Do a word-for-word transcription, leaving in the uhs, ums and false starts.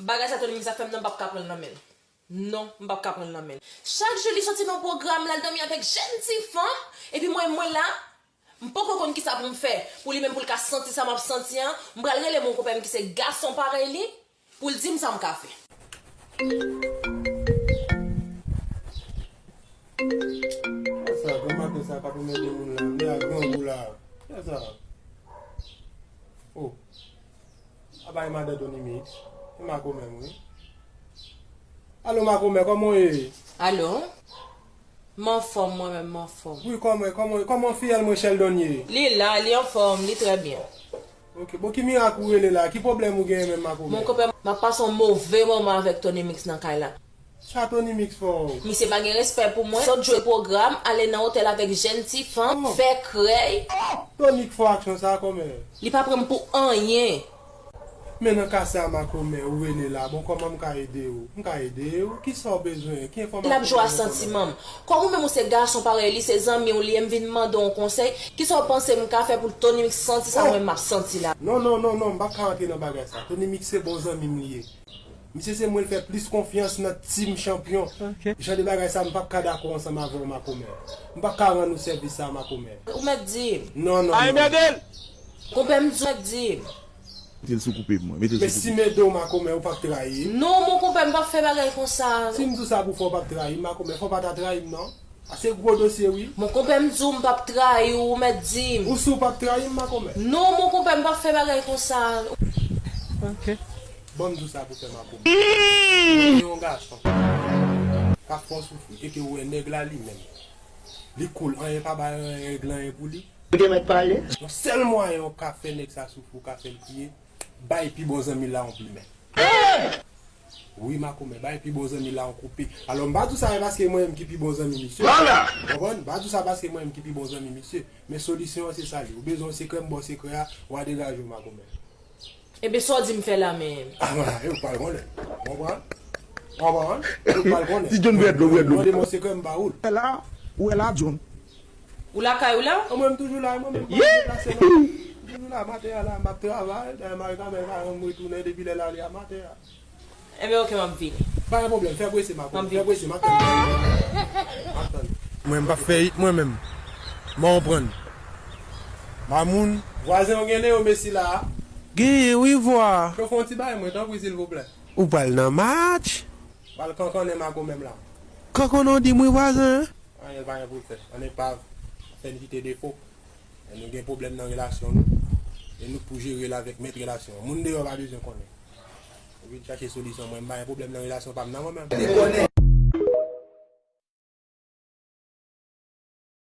Bagay sa Tony Mix ap fè m nan, m p ap ka pran l nan men l. Non, m p ap ka pran l nan men l. Chak jou li soti nan pwogram, l al dòmi avèk jèn ti fanm, epi mwen, mwen la, m poko konn kisa pou m fè. Pou li menm, pou l ka santi sa m ap santi an, m pral rele mon konpè m ki se gason parèy li, pou l di m sa m ka fè. Kisa, granmaten sa k ap anmède moun la, m de a grangou la. Kisa? Oh. Apa e madan Tony Mix? E makomè m wi. Alo makomè, kòman w ye? Alo? M anfòm, mwen menm, m anfòm. Wi, kòman, kòman, kòman fiyèl mwen Sheldon ye? Li la, li anfòm, li trè byen. Ok, bon, ki mirak ou rele la? Ki pwoblèm ou genyen menm makomè? Mon konpè, m ap pase yon move moman avèk Tony Mix nan kay la. Sa Tony Mix fè w? Misye pa gen respè pou mwen. Sot jwe pwogram, ale nan otèl avèk jèn ti fanm, oh, fè krèy. Tony k fè w aksyon sa kòmè? Li pa pran m pou anyen. Men nan ka sa makomè, ou rele la, bon kòman m ka ede w? M ka ede w? Kisa w bezwen? Ki enfòmasyon w bezwen kòmè? L ap jwe a santiman m. Kòm ou menm ou se gason parèy li, se zanmi w li ye, m vin mande w yon konsèy, kisa w panse m ka fè pou Tony Mix santi sa mwen m ap santi la? Non, non, non, non, m p ap ka antre nan bagay sa. Tony Mix se bon zanmi m li ye. Misye se mwen l fè plis konfyans nan team chanpyon. Ok. Jan de bagay sa, m p ap ka dakò ansanm avè w, makomè. M p ap ka rann ou sèvis sa, makomè. Ou mèt di m. Non, non, non. Ay, mède l! Konpè m di w, mèt di m. Mete l sou koupe pou mwen, mete l sou koupe. Men si m ede w, makomè, ou p ap trayi m? Non, mon konpè, m p ap fè bagay konsa. Si m di w sa pou fè, w p ap trayi m, makomè, fò w pa ta trayi m, non. A se gwo dosye wi. Mon konpè m di w m p ap trayi w, ou mèt di m. Ou si w p ap trayi m, makomè? Non, mon konpè, m p ap fè bagay konsa. Ok. Ban m di w sa pou fè makomè. Mwen gen yon gason k ap fè w soufri, e ke ou wè nèg la li menm. Li cool, anyen pa bay anyen, règle anyen pou li. Ou te mèt pale. Yon sèl mwayen ou ka fè nèg sa soufri, ou ka fè l kriye, bay pi bon zanmi l la yon plimen. Wi, makomè, bay pi bon zanmi la yon koupe. Alò, m pa di w sa e paske mwen menm ki pi bon zanmi misye. Vwala! Ou konprann? M pa di w sa paske mwen menm ki pi bon zanmi misye. Men solisyon an se sa li. Ou bezwen yon sekrè, m ba w sekrè a, w a degaje w, makomè. Ebyen, sa w di m fè la menm? A, vwala, e ou k pral konnen. Ou konprann? Ou konprann? E ou k pral konnen. Ti John vwèdlo, vwèdlo. Mande m yon sekrè, m ba ou l. Ou la, ou la, John. Ou lakay ou la? Mwen, m toujou la, mwen menm, m pa deplase non. M toujou la, maten an la, m ap travay, dayè mari Kamèl pa janm retounen depi lè l ale a maten an. Enben, oke, m ap vini. Pa gen pwoblèm, fè prese, makomè. M ap vini. Fè prese, m ap tann. M ap tann. Mwen, m p ap fè it, mwen menm. M ap pran. Mamoun. Vwazen, ou gen Leo Messi la a? Genyen, wi, vwa. Chofe yon ti bagay, mwen, tanpri, silvouplè. Ou pral nan match? Pral kankannen makomè m la. Kankannen w di m wi, vwazen. Anyen pa gen pou l fè. Ann epav, fè n kite defo. Lè nou gen pwoblèm nan relasyon nou, e nou k pou jere l avèk mèt relasyon an. Moun deyò pa bezwen konnen. Ou vin chache solisyon, mwen m pa gen pwoblèm nan relasyon pa m nan mwen menm.